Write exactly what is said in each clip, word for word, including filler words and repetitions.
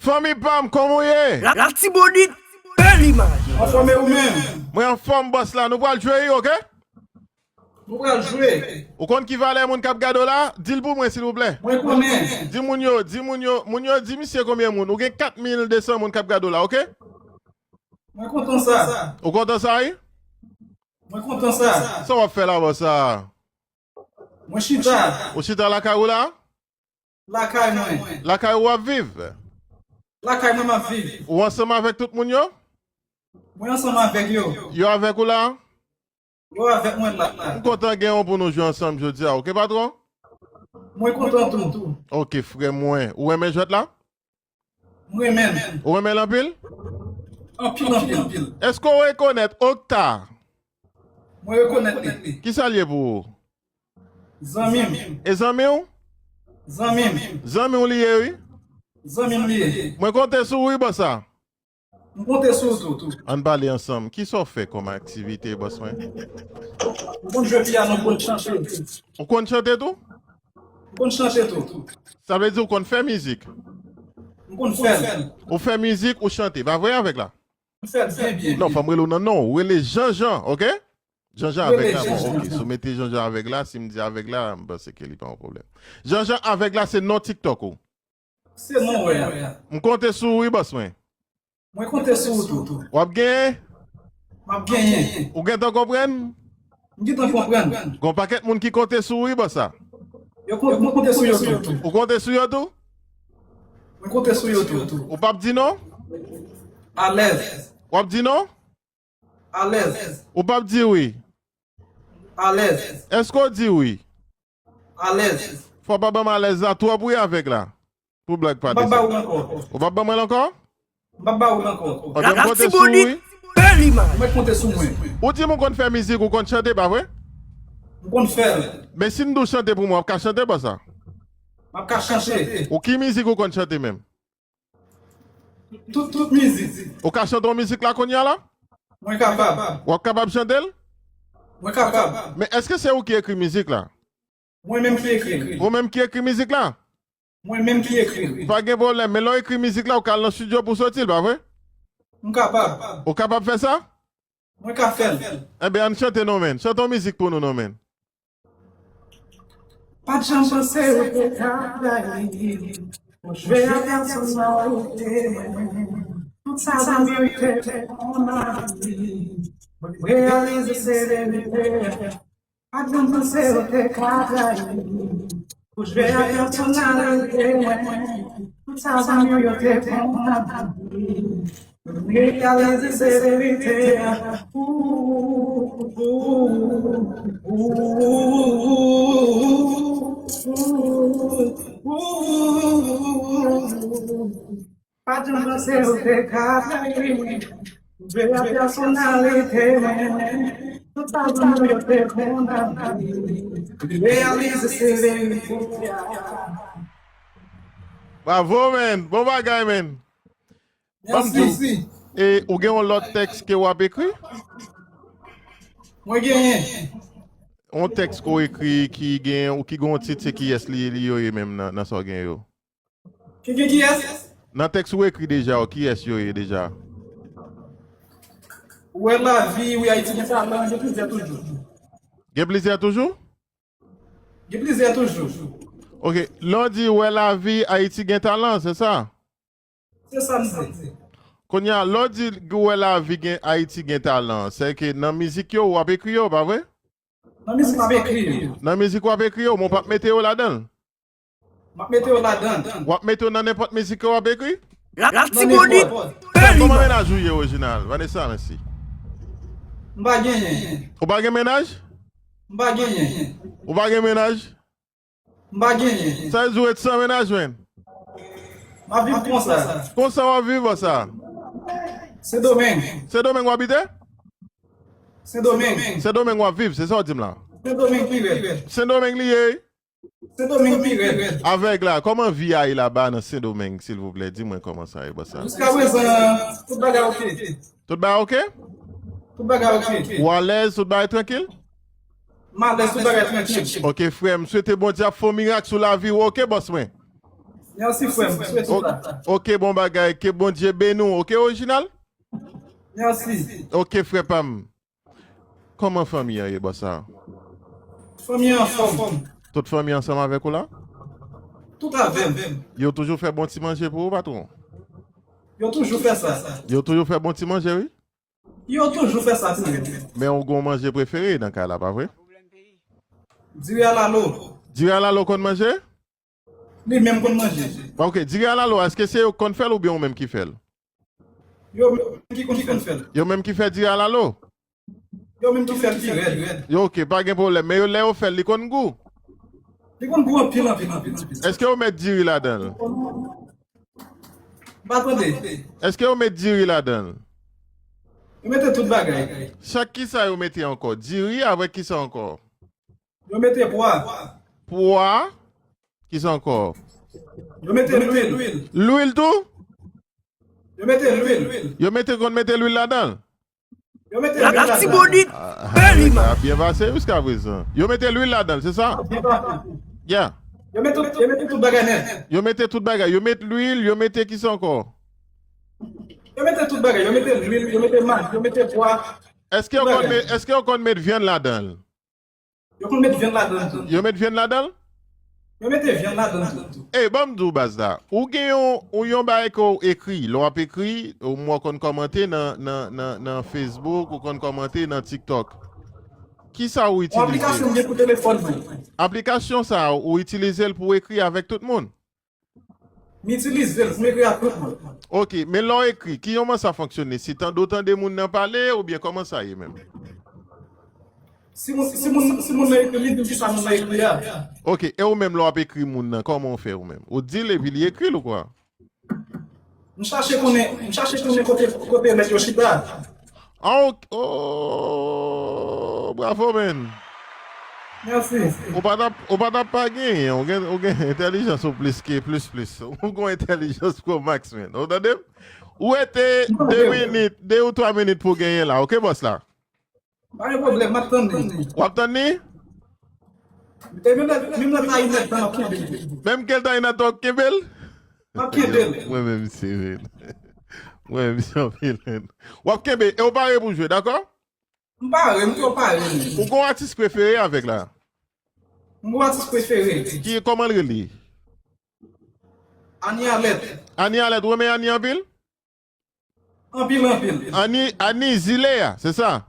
Fanmi pa m, kòman w ye? La, Latibonit, bèl imaj. Anfòm e ou menm? Mwen anfòm, bòs la. Nou pral jwe, wi, oke? Nou pral jwe. Ou konn ki valè moun k ap gade w la? Di l pou mwen, silvouplè. Mwen konnen. Di moun yo, di moun yo, moun yo di misye konbyen moun. Ou gen kat mil de san moun k ap gade w la, oke? Mwen kontan sa. Ou kontan sa, wi? Mwen kontan sa. Sa w ap fè la, bòs la? Mwen chita. Ou chita lakay ou la? Lakay mwen. Lakay ou w ap viv? Lakay mwen m ap viv. Ou ansanm avèk tout moun yo? Mwen ansanm avèk yo. Yo avèk ou la? Yo avèk mwen la. M kontan gen yon pou nou jwe ansanm jodi a, oke, patwon? Mwen kontan tou. Oke, frè mwen. Ou renmen jwèt la? Mwen renmen. Ou renmen l anpil? Anpil, anpil. Èske w rekonèt Okta? Mwen rekonèt li. Kisa l ye pou ou? Zanmi m. E zanmi w? Zanmi m. Zanmi w li ye, wi. Zanmi m li ye. Mwen konte sou ou, wi, bòs la. M konte sou ou tou. Ann pale ansanm. Kisa w fè kòm aktivite, bòs mwen? M konn jwe pyano, m konn chante. Ou konn chante tou? M konn chante tou. Sa vle di ou konn fè mizik? M konn fè l. Ou fè mizik, ou chante. Pa vre avèk la? M fè l byen, byen. Non, fò m rele w nan non. Ou rele Jean Jean, oke? Jean Jean avèg la, bon, oke. Si w mete Jean Jean avèg la, si m di avèg la, m panse ke li pa yon pwoblèm. Jean Jean avèg la, se non TikTok ou. Se non, wè. M konte sou ou, wi, bòs mwen. Mwen konte sou ou tou. W ap genyen? M ap genyen. Ou gentan konprann? M gentan konprann. Gon pakèt moun ki konte sou ou, wi, bòs la. Yo konte sou yo tou. Ou konte sou yo tou? Mwen konte sou yo tou. Ou p ap di non? Alèz. W ap di non? Alèz. Ou p ap di wi? Alèz. Èske w di wi? Alèz. Fò w pa ban m alèz la twòp wi avèk la. Pou blag pa M p ap ba ou desann. Ankò. Ou p ap ban mwen l ankò? M p ap ba ou l ankò. Ebyen, m konte sou ou wi. Mwen konte sou mwen. Ou di m ou konn fè mizik, ou konn chante, pa vre? M konn fè l. Men si m di w chante pou mwen, w ap ka chante, bòs la? M ap ka chante. Ou ki mizik ou konn chante menm? Tout, tout mizik. Ou ka chante yon mizik la kounye a la? Mwen kapab. W ap kapab chante l? Mwen kapab. Men èske se ou ki ekri mizik la? Mwen menm ki ekri. Ou menm ki ekri mizik la? Mwen menm ki ekri. Pa gen pwoblèm, men lè w ekri mizik la, ou ka al nan estidyo pou w soti l, pa vre? M kapab. Ou kapab fè sa? Mwen ka fè l. Enben, ann chante non, menn. Chante yon mizik pou nou non, menn. Pa t janm panse ou te ka trayi m. Mwen jwe ak pèsonalite mwen. Tout sa zanmi w te fè kòm ami. Mwen reyalize se verite. Pa t janm panse ou te ka trayi m. Mwen jwe ak pèsonalite mwen. Tout sa zanmi w yo te fè kòm ami. Reyalize se verite a. Pa t janm panse ou te ka trayi m. Jwe ak pèsonalite mwen. Tout sa zanmi w yo te kondane. Reyalize se verite a. Bravo, menn. Bon bagay, menn. Ban m di w, Mèsi. E ou gen yon lòt tèks ke w ap ekri? Mwen genyen. Yon tèks ke w ekri ki gen, ou ki gen yon tit, se kiyès li, li yo ye menm nan, nan sa w gen yo? Ki gen kiyès? Nan tèks ou ekri deja yo, kiyès yo ye deja? Ou wè lavi, wi Ayiti gen talan, gen plizyè toujou. Gen plizyè toujou? Gen plizyè toujou. Ok, lè w di ou wè lavi, Ayiti gen talan, se sa? Se sa m di. Kounye a, lè w di ou wè lavi gen, Ayiti gen talan, se ke nan mizik yo, w ap ekri yo, pa vre? Nan mizik m ap ekri yo. Nan mizik w ap ekri yo, men w p ap mete yo ladan l. M ap mete yo ladan. W ap mete yo nan nenpòt mizik ke w ap ekri? Nan nenpòt. Kòman mennaj ou ye, Reginald? Vanessa, mèsi. M pa genyen. Ou pa gen mennaj? M pa genyen. Ou pa gen mennaj? M pa genyen. Sa vle di ou ret san mennaj, menn? M ap viv konsa. Konsa w ap viv, bòs la? Sendomeng. Sendomeng w abite? Sendomeng. Sendomeng w ap viv, se sa w di m la? Sendomeng pi rèd. Sendomeng li ye? Sendomeng pi rèd. Avèg la, kòman vi a ye laba nan Sendomeng, silvouplè? Di mwen kòman sa ye, bòs la. Jiska prezan, tout bagay oke. Tout bagay oke? Tout bagay oke. Ou alèz, tout bagay trankil? M alèz, tout bagay trankil. Ok, frè, m swete Bondye ap fè yon mirak sou lavi w, ok, bòs mwen? Mèsi, frè m. Swete sa. Ok, bon bagay. Ke Bondye beni w. Ok, orijinal? Mèsi. Ok, frè pa m. Kòman fanmi an ye, bòs la? Fanmi an anfòm. Tout fanmi ansanm avèk ou la? Tout avè m. Yo toujou fè bon ti manje pou ou, patwon? Yo toujou fè sa. Yo toujou fè bon ti manje, wi? Yo toujou fè sa, wi. Men ou gon manje prefere nan kay la, pa vre? Diri alalo. Diri alalo konn manje? Li menm konn manje. Bon, ok, diri alalo, èske se yo k konn fè l oubyen ou menm ki fè l? Yo menm ki konn, ki konn fè l. Yo menm ki fè diri alalo? Yo menm ki fè l pi rèd. Yo, ok, pa gen pwoblèm. Men yo, lè yo fè l, li konn gou? Li konn gou anpil, anpil, anpil, anpil. Èske yo met diri ladan l? M pa tande. Èske yo met diri ladan l? Yo mete tout bagay. Sa kisa yo mete ankò? Diri avèk kisa ankò? Yo mete pwa. Pwa? Kisa ankò? Yo mete lwil. Lwil tou? Yo mete lwil. Yo mete, konn mete lwil ladan l? Yo mete lwil ladan l. Latibonit, bèl imaj. Sa byen pase jiska prezan. Yo mete lwil ladan l, se sa? Byen pase. Yeah. Yo mete, yo mete tout bagay nèt. Yo mete tout bagay. Yo met lwil, yo mete kisa ankò? Yo mete tout bagay. Yo mete lwil, yo mete maj, yo mete pwa. Èske yo konn met, èske yo konn met vyann ladan l? Yo konn met vyann ladan l tou. Yo met vyann ladan l? Yo mete vyann ladan l tou. Ey, ban m di w baz la. Ou gen yon, ou yon bagay ke w ekri. Lè w ap ekri, ou mwen w konn kòmante nan, nan, nan, nan Facebook, ou konn kòmante nan TikTok. Kisa ou itilize? Yon aplikasyon m gen pou telefòn mwen. Aplikasyon sa a, ou itilize l pou w ekri avèk tout moun? M itilize l pou m ekri ak tout moun. Ok, men lè w ekri, ki jan sa fonksyone? Se tande w tande moun nan pale, oubyen kòman sa ye menm? Si moun, si moun, si moun nan ekri, li di m kisa moun nan ekri a. Ok, e ou menm lè w ap ekri moun nan, kòman w fè ou menm? Ou di l epi li ekri l ou kwa? M chache konnen, m chache konnen kote, kote nèg yo chita. Ah, ok. Oh, bravo, man. Mèsi. Ou pa t ap, ou pa t ap pa genyen. Ou gen, ou gen entèlijans ou plis ke plis, plis. Ou gen entèlijans Pro Max, man. Ou tande m? Ou rete de minit, de ou twa minit pou genyen la. Ok, bòs la? Pa gen pwoblèm, m ap tann li. W ap tann li? E menm lè, menm lè l ta inèdtan, m ap kenbe l. Menm ke l ta inèdtan, w ap kenbe l? M ap kenbe l. Mwen menm, se vre. Mwen menm, se anpil. W ap kenbe, e w pare pou jwe, dakò? M pare, m twò pare. Ou gon atis prefere avèk la? M gon atis prefere. Ki, kòman l rele? Ani Alèt. Ani Alèt, ou renmen Ani anpil? Anpil, anpil. Ani, Ani Zile a, se sa?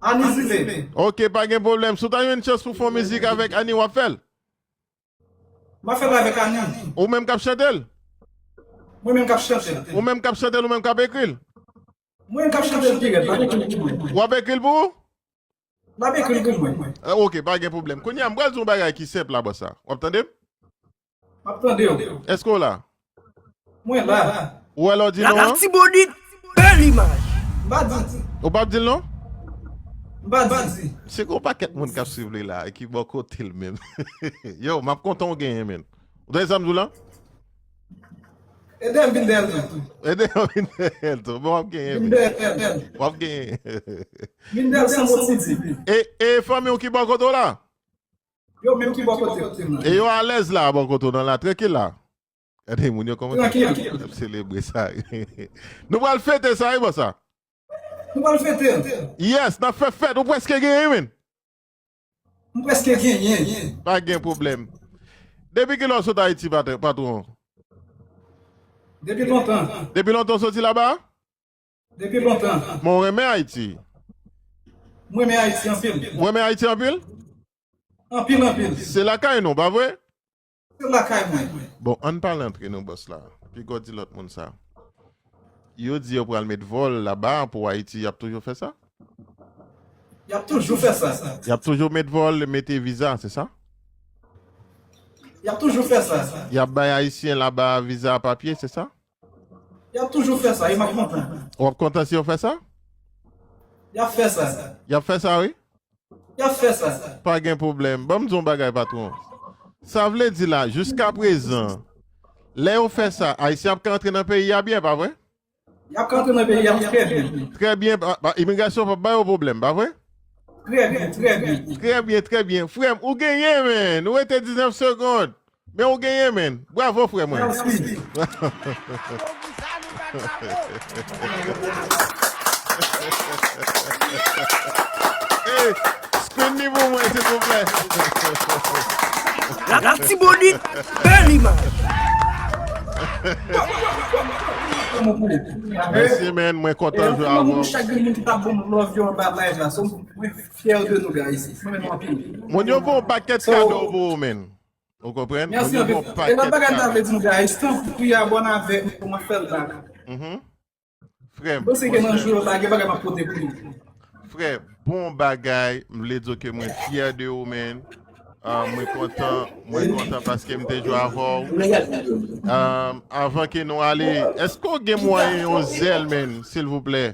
Ani Zile. Ok, pa gen pwoblèm. Si w ta jwenn chans pou fè yon mizik avèk Ani, w ap fè l? M ap fè l avèk Ani. Ou menm k ap chante l? Mwen menm k ap chante l. Ou menm k ap chante l, ou menm k ap ekri l? Mwen menm k ap chante l pi rèd, m ap ekri l pou mwen. W ap ekri l pou ou? M ap ekri l pou mwen. Ah, ok, pa gen pwoblèm. Kounye a, m pral di w yon bagay ki senp la, bòs la. W ap tande m? M ap tande w. Èske w la? Mwen la. Ou wè lè w di non an? Latibonit, bèl imaj. M pa di. Ou p ap di l non? M pa di. Se gen yon pakèt moun k ap swiv li la e ki bò kote l menm. Yo, m ap kontan w genyen, menn. Ou tande sa m di w la? Ede m vin dèyè l tou. Ede m vin dèyè l tou. Bon, w ap genyen, menn. Vin dèyè l. W ap genyen. Vin dèyè l san mot si di. E, e fanmi w ki bò kote w la? Yo menm ki bò kote m nan. E yo alèz la, bò kote w nan la, trankil la. Gade moun yo kòman y ap selebre sa. Nou pral fete sa, wi, bòs la. Nou pral fete. Yes, n ap fè fèt, ou prèske genyen, menn. M prèske genyen. Pa gen pwoblèm. Depi kilè w sot Ayiti, pat-, patwon? Depi lontan. Depi lontan w soti laba? Depi lontan. Men w renmen Ayiti? M renmen Ayiti anpil. Ou renmen Ayiti anpil? Anpil, anpil. Se lakay nou, pa vre? Se lakay mwen. Bon, ann pale antre nou, bòs la. Piga w di lòt moun sa. Yo di yo pral met vòl laba pou Ayiti, y ap toujou fè sa? Y ap toujou fè sa. Y ap toujou met vòl, mete viza, se sa? Y ap toujou fè sa. Y ap bay Ayisyen laba viza papye, se sa? Y ap toujou fè sa, e m ap kontan. W ap kontan si yo fè sa? Y ap fè sa. Y ap fè sa, wi. Y ap fè sa. Pa gen pwoblèm. Ban m di w yon bagay, patwon. Sa vle di la, jiskaprezan, lè yo fè sa, Ayisyen ap ka antre nan peyi a byen, pa vre? Y ap ka antre nan peyi a trè byen. Trè byen, pa, pa, imigrasyon p ap ba yo pwoblèm, pa vre? Trè byen, trè byen. Trè byen, trè byen. Frè m, ou genyen, menn. Ou rete diznèf segonn. Men ou genyen, men. Bravo, frè mwen. Mèsi. Hey, screen li pou mwen, silvouplè. Latibonit, bèl imaj. Mèsi, men. Mwen kontan jwe avè w. Chak moun ki t ap ban m love yo anba live la. So, mwen fyè de nou, guys. Mwen menm anpil. Moun yo fè yon pakèt kado pou ou, men. Ou konprann? Moun Mèsi yo fè anpil. yon E lòt pakèt bagay m ta kado. Vle di nou, guys, tanpri abòne avè m pou mwen fè l la. Frè m, Mwen se gen nan jou la, gen bagay m ap pote pou nou. Frè, bon bagay, m vle di ke mwen fyè de ou, men. Ah, mwen kontan, mwen kontan paske m te jwe avè w. Ah, avan ke nou ale, èske w gen mwayen yon zèl, men, silvouplè?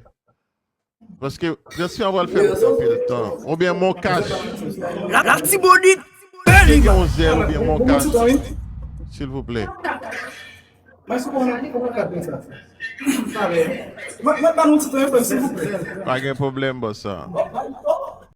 Paske Prensyon an pral fè m pran anpil tan. Oubyen Moncash. Latibonit, bèl Èske w gen imaj. yon zèl oubyen Moncash, silvouplè? Mwen sou kòman kòman ka fè sa. Sa vle. Mwen mwen ba nou ti tan, frè, silvouplè. Pa gen pwoblèm, bòs sa.